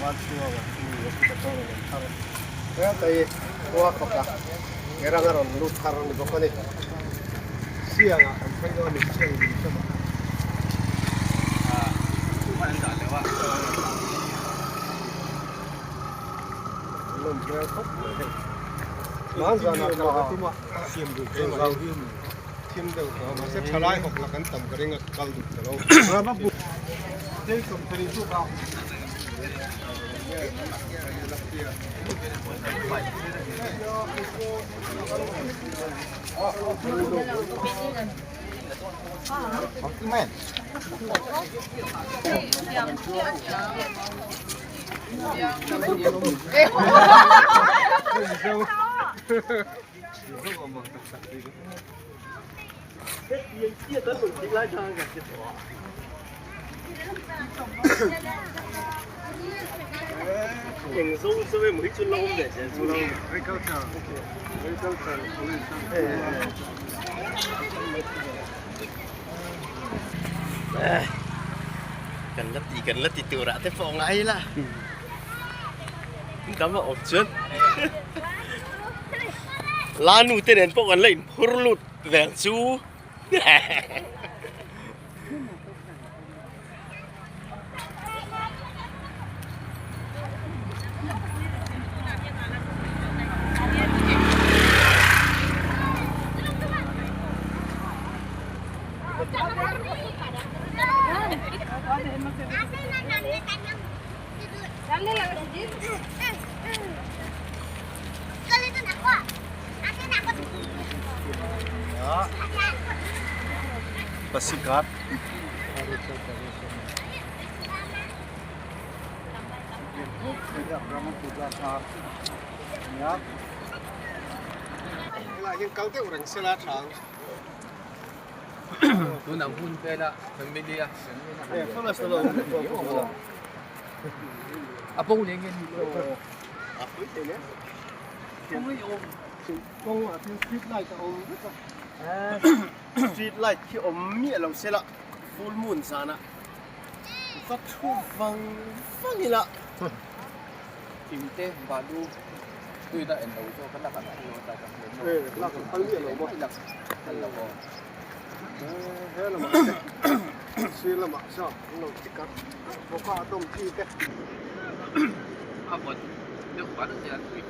Vanchhuanga a ni a chu petrol a rawn thar a hetlai khua faka erang a rawn lut thar a ni bawk a ni siangah kan phei dawn a ni siang ding lamah. Nawm hmel khawp mai hei hmanzanah kal ka tum a thim deuh tawh a mahse thalai hawk la kan tam ka ring a kal duh ta lo. Kan la ti kan la ti tur ah te pawh ngai ila dam a awm chuan la nu te nen pawh kan la inphur lut vel chu. Pasighat Helai hian kal deuh reng sela tha ang. Tun ang hun vela family a. A bo leh nge ni lo. A pui thei le. Kawng ah khian street light a awm vek a. Street light khi awm miah lo se la full moon zan ah va thu vang vang ila. Thim te balu tui na en lo zawk a lak an phal lo ta ka hmu lo. Lak an phal miah lo maw? Lak phal lo aw. He lamah te sir lamah sawn an lo ti kar bawk a a dawm chi te. A vawt deuh ban a nia tui.